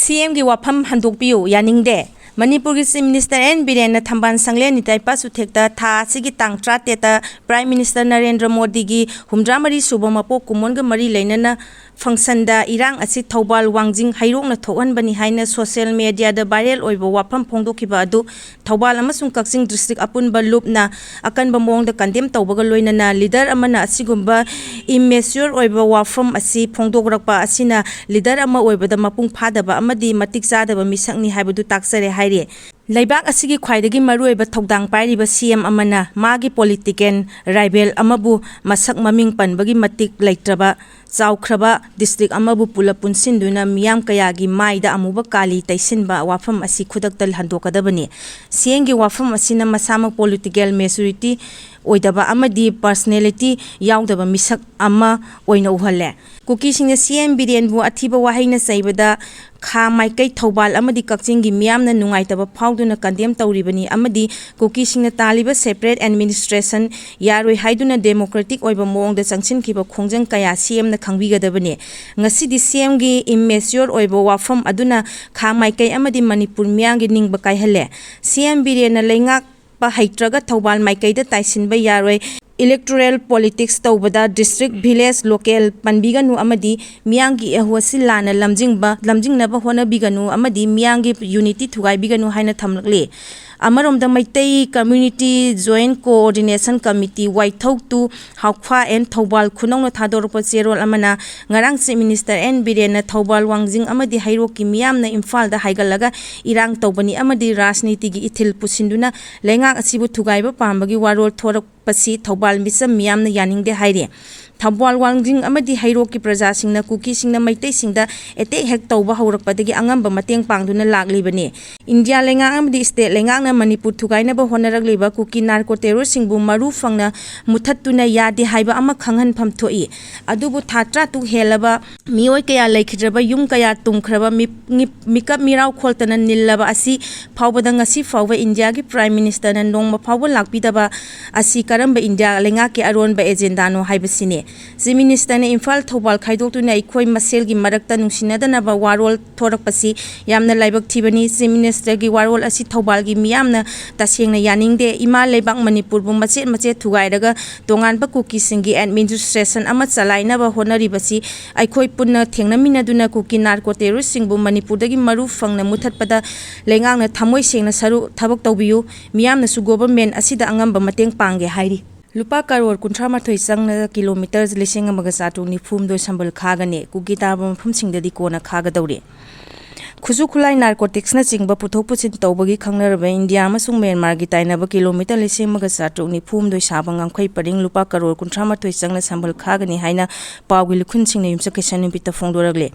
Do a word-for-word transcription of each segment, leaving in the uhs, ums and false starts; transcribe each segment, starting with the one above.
ꯁꯤ ꯑꯦꯝꯒꯤ ꯋꯥꯐꯝ ꯍꯟꯗꯣꯛꯄꯤꯌꯨ, ꯌꯥꯅꯤꯡꯗꯦ꯫ ꯃꯅꯤꯄꯨꯔꯒꯤ Chief Minister ꯑꯦꯟ ꯕꯤꯔꯦꯟꯅ ꯊꯝꯕꯥꯜ ꯁꯪꯂꯦꯟ ꯅꯤꯇꯥꯏ ꯄꯥꯁ ꯎꯊꯦꯛꯇ ꯊꯥ ꯑꯁꯤꯒꯤ ꯇꯥꯡ ꯇꯔꯥꯇꯔꯦꯠꯇ Prime Minister ꯅꯔꯦꯟꯗ꯭ꯔ ꯃꯣꯗꯤꯒꯤ ꯍꯨꯝꯗ꯭ꯔꯥ ꯃꯔꯤ ꯁꯨꯕ ꯃꯄꯣꯛ ꯀꯨꯝꯑꯣꯟꯒ ꯃꯔꯤ ꯂꯩꯅꯅ functionꯗ ꯏꯔꯥꯡ ꯑꯁꯤ ꯊꯧꯕꯥꯜ ꯋꯥꯡꯖꯤꯡ ꯍꯩꯔꯣꯛꯅ ꯊꯣꯛꯍꯟꯕꯅꯤ ꯍꯥꯏꯅ social mediaꯗ viral ꯑꯣꯏꯕ ꯋꯥꯐꯝ ꯐꯣꯡꯗꯣꯛꯈꯤꯕ ꯑꯗꯨ ꯊꯧꯕꯥꯜ ꯑꯃꯁꯨꯡ ꯀꯛꯆꯤꯡ district ꯑꯄꯨꯟꯕ ꯂꯨꯞꯅ ꯑꯀꯟꯕ ꯃꯑꯣꯡꯗ condemn ꯇꯧꯕꯒ ꯂꯣꯏꯅꯅ leader ꯑꯃꯅ ꯑꯁꯤꯒꯨꯝꯕ immature ꯑꯣꯏꯕ ꯋꯥꯐꯝ ꯑꯁꯤ ꯐꯣꯡꯗꯣꯛꯂꯛꯄ ꯑꯁꯤꯅ leader ꯑꯃ ꯑꯣꯏꯕꯗ ꯃꯄꯨꯡ ꯐꯥꯗꯕ ꯑꯃꯗꯤ ꯃꯇꯤꯛ ꯆꯥꯗꯕ ꯃꯤꯁꯛꯅꯤ ꯍꯥꯏꯕꯗꯨ ꯇꯥꯛꯆꯔꯦ ꯍꯥꯏꯔꯤ꯫ ꯂꯩꯕꯥꯛ ꯑꯁꯤꯒꯤ ꯈ꯭ꯋꯥꯏꯗꯒꯤ ꯃꯔꯨꯑꯣꯏꯕ ꯊꯧꯗꯥꯡ ꯄꯥꯏꯔꯤꯕ ꯁꯤ ꯑꯦꯝ ꯑꯃꯅ ꯃꯥꯒꯤ political rival ꯑꯃꯕꯨ ꯃꯁꯛ ꯃꯃꯤꯡ ꯄꯟꯕꯒꯤ ꯃꯇꯤꯛ ꯂꯩꯇ꯭ꯔꯕ ꯆꯥꯎꯈ꯭ꯔꯕ district ꯑꯃꯕꯨ ꯄꯨꯂꯞ ꯄꯨꯟꯁꯤꯟꯗꯨꯅ ꯃꯤꯌꯥꯝ ꯀꯌꯥꯒꯤ ꯃꯥꯏꯗ ꯑꯃꯨꯕ ꯀꯥꯂꯤ ꯇꯩꯁꯤꯟꯕ ꯋꯥꯐꯝ ꯑꯁꯤ ꯈꯨꯗꯛꯇ ꯍꯟꯗꯣꯛꯀꯗꯕꯅꯤ꯫ ꯁꯤ ꯑꯦꯝꯒꯤ ꯋꯥꯐꯝ ꯑꯁꯤꯅ ꯃꯁꯥꯃꯛ political maturity ꯑꯣꯏꯗꯕ ꯑꯃꯗꯤ personality ꯌꯥꯎꯗꯕ ꯃꯤꯁꯛ ꯑꯃ ꯑꯣꯏꯅ ꯎꯍꯜꯂꯦ꯫ ꯀꯨꯀꯤꯁꯤꯡꯅ ꯁꯤ ꯑꯦꯝ ꯕꯤꯔꯦꯟꯕꯨ ꯑꯊꯤꯕ ꯋꯥꯍꯩꯅ ꯆꯩꯕꯗ ꯈꯥ ꯃꯥꯏꯀꯩ ꯊꯧꯕꯥꯜ ꯑꯃꯗꯤ ꯀꯛꯆꯤꯡꯒꯤ ꯃꯤꯌꯥꯝꯅ ꯅꯨꯡꯉꯥꯏꯇꯕ ꯐꯥꯎꯗꯨꯅ condemn ꯇꯧꯔꯤꯕꯅꯤ ꯑꯃꯗꯤ ꯀꯨꯀꯤꯁꯤꯡꯅ ꯇꯥꯜꯂꯤꯕ separate administration ꯌꯥꯔꯣꯏ ꯍꯥꯏꯗꯨꯅ democratic ꯑꯣꯏꯕ ꯃꯑꯣꯡꯗ ꯆꯪꯁꯤꯟꯈꯤꯕ ꯈꯣꯡꯖꯪ ꯀꯌꯥ ꯁꯤ ꯑꯦꯝꯅ ꯈꯪꯕꯤꯒꯗꯕꯅꯤ꯫ ꯉꯁꯤꯗꯤ ꯁꯤ ꯑꯦꯝꯒꯤ immature ꯑꯣꯏꯕ ꯋꯥꯐꯝ ꯑꯗꯨꯅ ꯈꯥ ꯃꯥꯏꯀꯩ ꯑꯃꯗꯤ ꯃꯅꯤꯄꯨꯔ ꯃꯤꯌꯥꯝꯒꯤ ꯅꯤꯡꯕ ꯀꯥꯏꯍꯜꯂꯦ꯫ ꯁꯤ ꯑꯦꯝ ꯕꯤꯔꯦꯟꯅ ꯂꯩꯉꯥꯛꯄ ꯍꯩꯇ꯭ꯔꯒ ꯊꯧꯕꯥꯜ ꯃꯥꯏꯀꯩꯗ ꯇꯥꯏꯁꯤꯟꯕ ꯌꯥꯔꯣꯏ꯫ Electoral politics ꯇꯧꯕꯗ district, village, local ꯄꯟꯕꯤꯒꯅꯨ ꯑꯃꯗꯤ ꯃꯤꯌꯥꯝꯒꯤ ꯏꯍꯨ ꯑꯁꯤ ꯂꯥꯟꯅ ꯂꯝꯖꯤꯡꯕ, ꯂꯝꯖꯤꯡꯅꯕ ꯍꯣꯠꯅꯕꯤꯒꯅꯨ ꯑꯃꯗꯤ ꯃꯤꯌꯥꯝꯒꯤ unity ꯊꯨꯒꯥꯏꯕꯤꯒꯅꯨ ꯍꯥꯏꯅ ꯊꯝꯂꯛꯂꯤ꯫ ꯑꯃꯔꯣꯝꯗ Meitei Community Joint Coordination Committee, ꯋꯥꯏꯊꯧ two, ꯍꯥꯎꯈ꯭ꯋꯥ and Thoubal ꯈꯨꯅꯧꯅ ꯊꯥꯗꯣꯔꯛꯄ ꯆꯦꯔꯣꯜ ꯑꯃꯅ ꯉꯔꯥꯡ Chief Minister ꯑꯦꯟ ꯕꯤꯔꯦꯟꯅ ꯊꯧꯕꯥꯜ ꯋꯥꯡꯖꯤꯡ ꯑꯃꯗꯤ ꯍꯩꯔꯣꯛꯀꯤ ꯃꯤꯌꯥꯝꯅ ꯏꯝꯐꯥꯜꯗ ꯍꯥꯏꯒꯠꯂꯒ ꯏꯔꯥꯡ ꯇꯧꯕꯅꯤ ꯑꯃꯗꯤ ꯔꯥꯖꯅꯤꯇꯤꯒꯤ ꯏꯊꯤꯜ ꯄꯨꯁꯤꯟꯗꯨꯅ ꯂꯩꯉꯥꯛ ꯑꯁꯤꯕꯨ ꯊꯨꯒꯥꯏꯕ ꯄꯥꯝꯕꯒꯤ ꯋꯥꯔꯣꯜ ꯊꯣꯔꯛꯄꯁꯤ ꯊꯧꯕꯥꯜ ꯃꯤꯆꯝ ꯃꯤꯌꯥꯝꯅ ꯌꯥꯅꯤꯡꯗꯦ ꯍꯥꯏꯔꯤ꯫ ꯊꯧꯕꯥꯜ ꯋꯥꯡꯖꯤꯡ ꯑꯃꯗꯤ ꯍꯩꯔꯣꯛꯀꯤ ꯄ꯭ꯔꯖꯥꯁꯤꯡꯅ ꯀꯨꯀꯤꯁꯤꯡꯅ ꯃꯩꯇꯩꯁꯤꯡꯗ attack ꯍꯦꯛ ꯇꯧꯕ ꯍꯧꯔꯛꯄꯗꯒꯤ ꯑꯉꯝꯕ ꯃꯇꯦꯡ ꯄꯥꯡꯗꯨꯅ ꯂꯥꯛꯂꯤꯕꯅꯤ꯫ ꯏꯟꯗꯤꯌꯥ ꯂꯩꯉꯥꯛ ꯑꯃꯗꯤ state ꯂꯩꯉꯥꯛꯅ ꯃꯅꯤꯄꯨꯔ ꯊꯨꯒꯥꯏꯅꯕ ꯍꯣꯠꯅꯔꯛꯂꯤꯕ ꯀꯨꯀꯤ narco terroristꯁꯤꯡꯕꯨ ꯃꯔꯨ ꯐꯪꯅ ꯃꯨꯊꯠꯇꯨꯅ ꯌꯥꯗꯦ ꯍꯥꯏꯕ ꯑꯃ ꯈꯪꯍꯟꯐꯝ ꯊꯣꯛꯏ꯫ ꯑꯗꯨꯕꯨ ꯊꯥ ꯇꯔꯥꯇꯔꯨꯛ ꯍꯦꯜꯂꯕ ꯃꯤꯑꯣꯏ ꯀꯌꯥ ꯂꯩꯈꯤꯗ꯭ꯔꯕ, ꯌꯨꯝ ꯀꯌꯥ ꯇꯨꯝꯈ꯭ꯔꯕ, ꯃꯤ-, ꯃꯤ-, ꯃꯤꯀꯞ ꯃꯤꯔꯥꯎ ꯈꯣꯜꯇꯅ ꯅꯤꯜꯂꯕ ꯑꯁꯤ ꯐꯥꯎꯕꯗ ꯉꯁꯤ ꯐꯥꯎꯕ ꯏꯟꯗꯤꯌꯥꯒꯤ Prime Ministerꯅ ꯅꯣꯡꯃ ꯐꯥꯎꯕ ꯂꯥꯛꯄꯤꯗꯕ ꯑꯁꯤ ꯀꯔꯝꯕ ꯏꯟꯗꯤꯌꯥ ꯂꯩꯉꯥꯛꯀꯤ ꯑꯔꯣꯟꯕ ꯑꯦꯖꯦꯟꯗꯥꯅꯣ ꯍꯥꯏꯕꯁꯤꯅꯤ꯫ ꯆꯤꯐ ꯃꯤꯅꯤꯁꯇꯔꯅ ꯏꯝꯐꯥꯜ ꯊꯧꯕꯥꯜ ꯈꯥꯏꯗꯣꯛꯇꯨꯅ ꯑꯩꯈꯣꯏ ꯃꯁꯦꯜꯒꯤ ꯃꯔꯛꯇ ꯅꯨꯡꯁꯤꯅꯗꯅꯕ ꯋꯥꯔꯣꯜ ꯊꯣꯔꯛꯄꯁꯤ ꯌꯥꯝꯅ ꯂꯥꯏꯕꯛ ꯊꯤꯕꯅꯤ꯫ ꯆꯤꯐ ꯃꯤꯅꯤꯁꯇꯔꯒꯤ ꯋꯥꯔꯣꯜ ꯑꯁꯤ ꯊꯧꯕꯥꯜꯒꯤ ꯃꯤꯌꯥꯝꯅ ꯇꯁꯦꯡꯅ ꯌꯥꯅꯤꯡꯗꯦ꯫ ꯏꯃꯥ ꯂꯩꯕꯥꯛ ꯃꯅꯤꯄꯨꯔꯕꯨ ꯃꯆꯦꯠ ꯃꯆꯦꯠ ꯊꯨꯒꯥꯏꯔꯒ ꯇꯣꯉꯥꯟꯕ ꯀꯨꯀꯤꯁꯤꯡꯒꯤ ꯑꯦꯗꯃꯤꯅꯤꯁꯇ꯭ꯔꯦꯁꯟ ꯑꯃ ꯆꯂꯥꯏꯅꯕ ꯍꯣꯠꯅꯔꯤꯕꯁꯤ ꯑꯩꯈꯣꯏ ꯄꯨꯟꯅ ꯊꯦꯡꯅꯃꯤꯟꯅꯗꯨꯅ ꯀꯨꯀꯤ ꯅꯥꯔꯀꯣ ꯇꯦꯔꯣꯔꯤꯁꯁꯤꯡꯕꯨ ꯃꯅꯤꯄꯨꯔꯗꯒꯤ ꯃꯔꯨ ꯐꯪꯅ ꯃꯨꯊꯠꯄꯗ ꯂꯩꯉꯥꯛꯅ ꯊꯃꯣꯏ ꯁꯦꯡꯅ ꯁꯔꯨ ꯊꯕꯛ ꯇꯧꯕꯤꯌꯨ꯫ ꯃꯤꯌꯥꯝꯅꯁꯨ ꯒꯣꯚꯔꯟꯃꯦꯟꯠ ꯑꯁꯤꯗ ꯑꯉꯝꯕ ꯃꯇꯦꯡ ꯄꯥꯡꯒꯦ ꯍꯥꯏꯔꯤ꯫ ꯂꯨꯄꯥ ꯀꯔꯣꯔ ꯀꯨꯟꯊ꯭ꯔꯥ ꯃꯥꯊꯣꯏ ꯆꯪꯅ ꯀꯤꯂꯣꯃꯤꯇꯔ ꯂꯤꯁꯤꯡ ꯑꯃꯒ ꯆꯥꯇ꯭ꯔꯨꯛ ꯅꯤꯐꯨ ꯍꯨꯝꯗꯣꯏ ꯁꯝꯕꯜ ꯈꯥꯒꯅꯤ꯫ ꯀꯨꯀꯤ ꯇꯥꯕ ꯃꯐꯝꯁꯤꯡꯗꯗꯤ ꯀꯣꯟꯅ ꯈꯥꯒꯗꯧꯔꯤ꯫ ꯈꯨꯠꯁꯨ ꯈꯨꯠꯂꯥꯏ, ꯅꯥꯔꯀꯣꯇꯤꯛꯁꯅꯆꯤꯡꯕ ꯄꯨꯊꯣꯛ ꯄꯨꯁꯤꯟ ꯇꯧꯕꯒꯤ ꯈꯪꯅꯔꯕ ꯏꯟꯗꯤꯌꯥ ꯑꯃꯁꯨꯡ ꯃ꯭ꯌꯥꯟꯃꯥꯔꯒꯤ ꯇꯥꯏꯅꯕ ꯀꯤꯂꯣꯃꯤꯇꯔ ꯂꯤꯁꯤꯡ ꯑꯃꯒ ꯆꯥꯇ꯭ꯔꯨꯛ ꯅꯤꯐꯨ ꯍꯨꯝꯗꯣꯏ ꯁꯥꯡꯕ ꯉꯝꯈꯩ ꯄꯔꯤꯡ ꯂꯨꯄꯥ ꯀꯔꯣꯔ ꯀꯨꯟꯊ꯭ꯔꯥ ꯃꯥꯊꯣꯏ ꯆꯪꯅ ꯁꯝꯕꯜ ꯈꯥꯒꯅꯤ ꯍꯥꯏꯅ ꯄꯥꯎꯒꯤ ꯂꯤꯈꯨꯟꯁꯤꯡꯅ ꯌꯨꯝꯁꯀꯩꯁ ꯅꯨꯃꯤꯠꯇ ꯐꯣꯡꯗꯣꯔꯛꯂꯤ꯫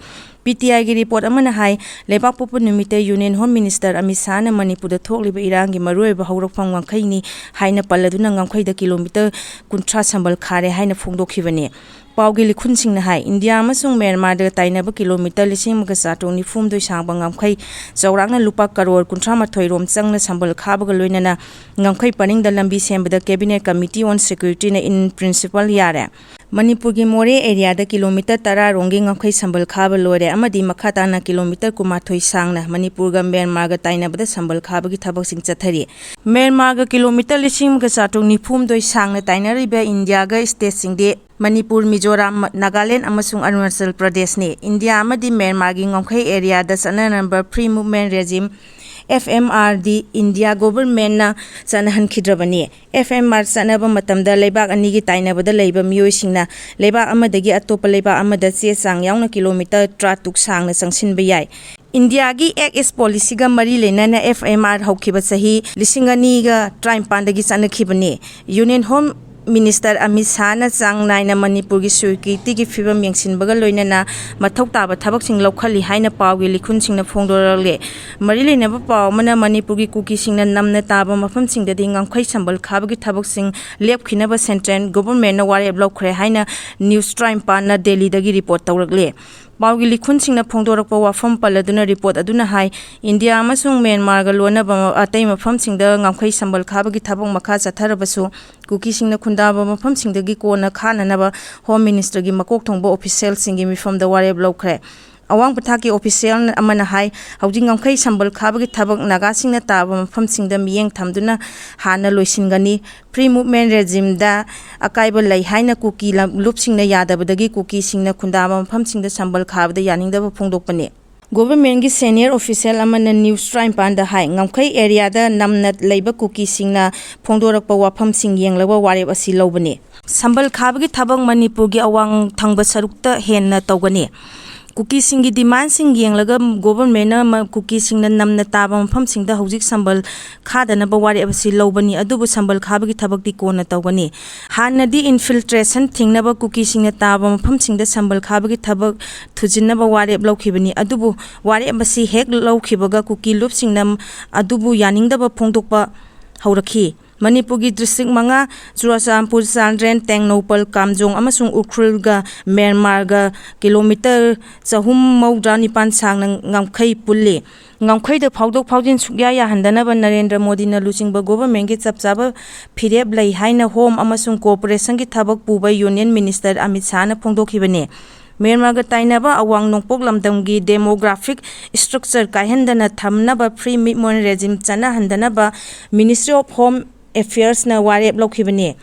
ꯄꯤ ꯇꯤ ꯑꯥꯏꯒꯤ ꯔꯤꯄꯣꯔꯠ ꯑꯃꯅ ꯍꯥꯏ, ꯂꯩꯕꯥꯛꯄꯣꯛꯄ ꯅꯨꯃꯤꯠꯇ ꯌꯨꯅꯤꯌꯟ ꯍꯣꯝ ꯃꯤꯅꯤꯁꯇꯔ ꯑꯃꯤꯠ ꯁꯥꯍꯅ ꯃꯅꯤꯄꯨꯔꯗ ꯊꯣꯛꯂꯤꯕ ꯏꯔꯥꯡꯒꯤ ꯃꯔꯨꯑꯣꯏꯕ ꯍꯧꯔꯛꯐꯝ ꯉꯝꯈꯩꯅꯤ ꯍꯥꯏꯅ ꯄꯜꯂꯗꯨꯅ ꯉꯝꯈꯩꯗ ꯀꯤꯂꯣꯃꯤꯇꯔ ꯀꯨꯟꯊ꯭ꯔꯥ ꯁꯝꯕꯜ ꯈꯥꯔꯦ ꯍꯥꯏꯅ ꯐꯣꯡꯗꯣꯛꯈꯤꯕꯅꯤ꯫ ꯄꯥꯎꯒꯤ ꯂꯤꯈꯨꯟꯁꯤꯡꯅ ꯍꯥꯏ, ꯏꯟꯗꯤꯌꯥ ꯑꯃꯁꯨꯡ ꯃ꯭ꯌꯥꯟꯃꯥꯔꯗ ꯇꯥꯏꯅꯕ ꯀꯤꯂꯣꯃꯤꯇꯔ ꯂꯤꯁꯤꯡ ꯑꯃꯒ ꯆꯥꯇ꯭ꯔꯨꯛ ꯅꯤꯐꯨ ꯍꯨꯝꯗꯣꯏ ꯁꯥꯡꯕ ꯉꯝꯈꯩ ꯆꯥꯎꯔꯥꯛꯅ ꯂꯨꯄꯥ ꯀꯔꯣꯔ ꯀꯨꯟꯊ꯭ꯔꯥ ꯃꯥꯊꯣꯏ ꯔꯣꯝ ꯆꯪꯅ ꯁꯝꯕꯜ ꯈꯥꯕꯒ ꯂꯣꯏꯅꯅ ꯉꯝꯈꯩ ꯄꯔꯤꯡꯗ ꯂꯝꯕꯤ ꯁꯦꯝꯕꯗ Cabinet Committee on Security ꯅ in principle ꯌꯥꯔꯦ꯫ ꯃꯅꯤꯄꯨꯔꯒꯤ ꯃꯣꯔꯦ ꯑꯦꯔꯤꯌꯥꯗ ꯀꯤꯂꯣꯃꯤꯇꯔ ꯇꯔꯥ ꯔꯣꯝꯒꯤ ꯉꯝꯈꯩ ꯁꯝꯕꯜ ꯈꯥꯕ ꯂꯣꯏꯔꯦ ꯑꯃꯗꯤ ꯃꯈꯥ ꯇꯥꯅ ꯀꯤꯂꯣꯃꯤꯇꯔ ꯀꯨꯟꯃꯥꯊꯣꯏ ꯁꯥꯡꯅ ꯃꯅꯤꯄꯨꯔꯒ ꯃ꯭ꯌꯥꯟꯃꯥꯔꯒ ꯇꯥꯏꯅꯕꯗ ꯁꯝꯕꯜ ꯈꯥꯕꯒꯤ ꯊꯕꯛꯁꯤꯡ ꯆꯠꯊꯔꯤ꯫ ꯃ꯭ꯌꯥꯟꯃꯥꯔꯒ ꯀꯤꯂꯣꯃꯤꯇꯔ ꯂꯤꯁꯤꯡ ꯑꯃꯒ ꯆꯥꯇ꯭ꯔꯨꯛ ꯅꯤꯐꯨ ꯍꯨꯝꯗꯣꯏ ꯁꯥꯡꯅ ꯇꯥꯏꯅꯔꯤꯕ ꯏꯟꯗꯤꯌꯥꯒ ꯁ꯭ꯇꯦꯠꯁꯤꯡꯗꯤ ꯃꯅꯤꯄꯨꯔ, ꯃꯤꯖꯣꯔꯥꯝ, ꯅꯥꯒꯥꯂꯦꯟ ꯑꯃꯁꯨꯡ ꯑꯔꯨꯅꯥꯆꯜ ꯄ꯭ꯔꯗꯦꯁꯅꯤ꯫ ꯏꯟꯗꯤꯌꯥ ꯑꯃꯗꯤ ꯃ꯭ꯌꯥꯟꯃꯥꯔꯒꯤ ꯉꯝꯈꯩ ꯑꯦꯔꯤꯌꯥꯗ ꯆꯠꯅꯔꯝꯕ Free Movement Regime, F M R the India ꯒꯣꯚꯔꯟꯃꯦꯟꯠꯅ ꯆꯠꯅꯍꯟꯈꯤꯗ꯭ꯔꯕꯅꯤ꯫ F M R ꯆꯠꯅꯕ ꯃꯇꯝꯗ ꯂꯩꯕꯥꯛ ꯑꯅꯤꯒꯤ ꯇꯥꯏꯅꯕꯗ ꯂꯩꯕ ꯃꯤꯑꯣꯏꯁꯤꯡꯅ ꯂꯩꯕꯥꯛ ꯑꯃꯗꯒꯤ ꯑꯇꯣꯞꯄ ꯂꯩꯕꯥꯛ ꯑꯃꯗ ꯆꯦ ꯆꯥꯡ ꯌꯥꯎꯅ ꯀꯤꯂꯣꯃꯤꯇꯔ ꯇꯔꯥꯇꯔꯨꯛ ꯁꯥꯡꯅ ꯆꯪꯁꯤꯟꯕ ꯌꯥꯏ꯫ ꯏꯟꯗꯤꯌꯥꯒꯤ Act East Policy ꯒ ꯃꯔꯤ ꯂꯩꯅꯅ F M R ꯍꯧꯈꯤꯕ ꯆꯍꯤ ꯂꯤꯁꯤꯡ ꯑꯅꯤꯒ ꯇꯔꯥꯅꯤꯄꯥꯟꯗꯒꯤ ꯆꯠꯅꯈꯤꯕꯅꯤ꯫ ꯌꯨꯅꯤꯌꯟ ꯍꯣꯝ ꯃꯤꯅꯤꯁꯇꯔ ꯑꯃꯤꯠ ꯁꯥꯍꯅ ꯆꯥꯡ ꯅꯥꯏꯅ ꯃꯅꯤꯄꯨꯔꯒꯤ ꯁꯦꯀ꯭ꯌꯨꯔꯤꯇꯤꯒꯤ ꯐꯤꯕꯝ ꯌꯦꯡꯁꯤꯟꯕꯒ ꯂꯣꯏꯅꯅ ꯃꯊꯧ ꯇꯥꯕ ꯊꯕꯛꯁꯤꯡ ꯂꯧꯈꯠꯂꯤ ꯍꯥꯏꯅ ꯄꯥꯎꯒꯤ ꯂꯤꯈꯨꯟꯁꯤꯡꯅ ꯐꯣꯡꯗꯣꯔꯛꯂꯦ꯫ ꯃꯔꯤ ꯂꯩꯅꯕ ꯄꯥꯎ ꯑꯃꯅ ꯃꯅꯤꯄꯨꯔꯒꯤ ꯀꯨꯀꯤꯁꯤꯡꯅ ꯅꯝꯅ ꯇꯥꯕ ꯃꯐꯝꯁꯤꯡꯗꯗꯤ ꯉꯝꯈꯩ ꯁꯝꯕꯜ ꯈꯥꯕꯒꯤ ꯊꯕꯛꯁꯤꯡ ꯂꯦꯞꯈꯤꯅꯕ ꯁꯦꯟꯇ꯭ꯔꯦꯜ ꯒꯣꯚꯔꯟꯃꯦꯟꯠꯅ ꯋꯥꯔꯦꯞ ꯂꯧꯈ꯭ꯔꯦ ꯍꯥꯏꯅ ꯅ꯭ꯌꯨꯁ ꯇꯔꯥꯅꯤꯄꯥꯟꯅ ꯗꯦꯜꯂꯤꯗꯒꯤ ꯔꯤꯄꯣꯔꯠ ꯇꯧꯔꯛꯂꯦ꯫ ꯄꯥꯎꯒꯤ ꯂꯤꯈꯨꯟꯁꯤꯡꯅ ꯐꯣꯡꯗꯣꯔꯛꯄ ꯋꯥꯐꯝ ꯄꯜꯂꯗꯨꯅ ꯔꯤꯄꯣꯔꯠ ꯑꯗꯨꯅ ꯍꯥꯏ, ꯏꯟꯗꯤꯌꯥ ꯑꯃꯁꯨꯡ ꯃ꯭ꯌꯥꯟꯃꯥꯔꯒ ꯂꯣꯟꯅꯕ ꯑꯇꯩ ꯃꯐꯝꯁꯤꯡꯗ ꯉꯝꯈꯩ ꯁꯝꯕꯜ ꯈꯥꯕꯒꯤ ꯊꯕꯛ ꯃꯈꯥ ꯆꯠꯊꯔꯕꯁꯨ, ꯀꯨꯀꯤꯁꯤꯡꯅ ꯈꯨꯟꯗꯥꯕ ꯃꯐꯝꯁꯤꯡꯗꯒꯤ ꯀꯣꯟꯅ ꯈꯥꯅꯅꯕ ꯍꯣꯝ ꯃꯤꯅꯤꯁꯇꯔꯒꯤ ꯃꯀꯣꯛ ꯊꯣꯡꯕ ꯑꯣꯐꯤꯁꯤꯌꯦꯜꯁꯤꯡꯒꯤ ꯃꯤꯐꯝꯗ ꯋꯥꯔꯦꯞ ꯂꯧꯈ꯭ꯔꯦ꯫ ꯑꯋꯥꯡꯕ ꯊꯥꯛꯀꯤ ꯑꯣꯐꯤꯁꯤꯌꯦꯜ ꯑꯃꯅ ꯍꯥꯏ, ꯍꯧꯖꯤꯛ ꯉꯝꯈꯩ ꯁꯝꯕꯜ ꯈꯥꯕꯒꯤ ꯊꯕꯛ ꯅꯥꯒꯥꯁꯤꯡꯅ ꯇꯥꯕ ꯃꯐꯝꯁꯤꯡꯗ ꯃꯤꯠꯌꯦꯡ ꯊꯝꯗꯨꯅ ꯍꯥꯟꯅ ꯂꯣꯏꯁꯤꯟꯒꯅꯤ꯫ ꯐ꯭ꯔꯤ ꯃꯨꯚꯃꯦꯟ ꯔꯦꯖꯤꯝꯗ ꯑꯀꯥꯏꯕ ꯂꯩ ꯍꯥꯏꯅ ꯀꯨꯀꯤ ꯂꯝ-, ꯂꯨꯞꯁꯤꯡꯅ ꯌꯥꯗꯕꯗꯒꯤ ꯀꯨꯀꯤꯁꯤꯡꯅ ꯈꯨꯟꯗꯥꯕ ꯃꯐꯝꯁꯤꯡꯗ ꯁꯝꯕꯜ ꯈꯥꯕꯗ ꯌꯥꯅꯤꯡꯗꯕ ꯐꯣꯡꯗꯣꯛꯄꯅꯤ꯫ ꯒꯣꯚꯔꯟꯃꯦꯟꯠꯀꯤ ꯁꯦꯅꯤꯌꯔ ꯑꯣꯐꯤꯁꯤꯌꯦꯜ ꯑꯃꯅ ꯅ꯭ꯌꯨꯁ ꯇꯔꯥꯅꯤꯄꯥꯟꯗ ꯍꯥꯏ, ꯉꯝꯈꯩ ꯑꯦꯔꯤꯌꯥꯗ ꯅꯝꯅ ꯂꯩꯕ ꯀꯨꯀꯤꯁꯤꯡꯅ ꯐꯣꯡꯗꯣꯔꯛꯄ ꯋꯥꯐꯝꯁꯤꯡ ꯌꯦꯡꯂꯒ ꯋꯥꯔꯦꯞ ꯑꯁꯤ ꯂꯧꯕꯅꯤ꯫ ꯁꯝꯕꯜ ꯈꯥꯕꯒꯤ ꯊꯕꯛ ꯃꯅꯤꯄꯨꯔꯒꯤ ꯑꯋꯥꯡ ꯊꯪꯕ ꯁꯔꯨꯛꯇ ꯍꯦꯟꯅ ꯇꯧꯒꯅꯤ꯫ ꯀꯨꯀꯤꯁꯤꯡꯒꯤ ꯗꯤꯃꯥꯟꯁꯤꯡ ꯌꯦꯡꯂꯒ ꯒꯣꯚꯔꯟꯃꯦꯟꯠꯅ ꯃ-, ꯀꯨꯀꯤꯁꯤꯡꯅ ꯅꯝꯅ ꯇꯥꯕ ꯃꯐꯝꯁꯤꯡꯗ ꯍꯧꯖꯤꯛ ꯁꯝꯕꯜ ꯈꯥꯗꯅꯕ ꯋꯥꯔꯦꯞ ꯑꯁꯤ ꯂꯧꯕꯅꯤ, ꯑꯗꯨꯕꯨ ꯁꯝꯕꯜ ꯈꯥꯕꯒꯤ ꯊꯕꯛꯇꯤ ꯀꯣꯟꯅ ꯇꯧꯒꯅꯤ꯫ ꯍꯥꯟꯅꯗꯤ ꯏꯟꯐꯤꯜꯇ꯭ꯔꯦꯁꯟ ꯊꯤꯡꯅꯕ ꯀꯨꯀꯤꯁꯤꯡꯅ ꯇꯥꯕ ꯃꯐꯝꯁꯤꯡꯗ ꯁꯝꯕꯜ ꯈꯥꯕꯒꯤ ꯊꯕꯛ ꯊꯨꯖꯤꯟꯅꯕ ꯋꯥꯔꯦꯞ ꯂꯧꯈꯤꯕꯅꯤ, ꯑꯗꯨꯕꯨ ꯋꯥꯔꯦꯞ ꯑꯁꯤ ꯍꯦꯛ ꯂꯧꯈꯤꯕꯒ ꯀꯨꯀꯤ ꯂꯨꯞꯁꯤꯡꯅ ꯑꯗꯨꯕꯨ ꯌꯥꯅꯤꯡꯗꯕ ꯐꯣꯡꯗꯣꯛꯄ ꯍꯧꯔꯛꯈꯤ꯫ ꯃꯅꯤꯄꯨꯔꯒꯤ ꯗꯤꯁꯇ꯭ꯔꯤꯛ ꯃꯉꯥ, ꯆꯨꯔꯥꯆꯥꯟꯄꯨꯔ, ꯆꯥꯟꯗꯦꯜ, ꯇꯦꯡꯅꯧꯄꯜ, ꯀꯥꯝꯖꯣꯡ ꯑꯃꯁꯨꯡ ꯎꯈ꯭ꯔꯨꯜꯒ ꯃ꯭ꯌꯥꯟꯃꯥꯔꯒ ꯀꯤꯂꯣꯃꯤꯇꯔ ꯆꯍꯨꯝ ꯃꯧꯗ꯭ꯔꯥ ꯅꯤꯄꯥꯟ ꯁꯥꯡꯅ ꯉꯝꯈꯩ ꯄꯨꯜꯂꯤ꯫ ꯉꯝꯈꯩꯗ ꯐꯥꯎꯗꯣꯛ ꯐꯥꯎꯖꯤꯟ ꯁꯨꯛꯌꯥ ꯌꯥꯍꯟꯗꯅꯕ ꯅꯔꯦꯟꯗ꯭ꯔ ꯃꯣꯗꯤꯅ ꯂꯨꯆꯤꯡꯕ ꯒꯣꯚꯔꯟꯃꯦꯟꯠꯀꯤ ꯆꯞ ꯆꯥꯕ ꯐꯤꯔꯦꯞ ꯂꯩ ꯍꯥꯏꯅ ꯍꯣꯝ ꯑꯃꯁꯨꯡ ꯀꯣꯑꯣꯄꯔꯦꯁꯟꯒꯤ ꯊꯕꯛ ꯄꯨꯕ ꯌꯨꯅꯤꯌꯟ ꯃꯤꯅꯤꯁꯇꯔ ꯑꯃꯤꯠ ꯁꯥꯍꯅ ꯐꯣꯡꯗꯣꯛꯈꯤꯕꯅꯤ꯫ ꯃ꯭ꯌꯥꯟꯃꯥꯔꯒ ꯇꯥꯏꯅꯕ ꯑꯋꯥꯡ ꯅꯣꯡꯄꯣꯛ ꯂꯝꯗꯝꯒꯤ ꯗꯦꯃꯣꯒ꯭ꯔꯥꯐꯤꯛ ꯁ꯭ꯇ꯭ꯔꯛꯆꯔ ꯀꯥꯏꯍꯟꯗꯅ ꯊꯝꯅꯕ ꯐ꯭ꯔꯤ ꯃꯨꯚꯃꯦꯟꯠ ꯔꯦꯖꯤꯝ ꯆꯠꯅꯍꯟꯗꯅꯕ ꯃꯤꯅꯤꯁꯇ꯭ꯔꯤ ꯑꯣꯐ ꯍꯣꯝ ꯑꯦꯐꯤꯌꯔꯁꯅ ꯋꯥꯔꯦꯞ ꯂꯧꯈꯤꯕꯅꯤ꯫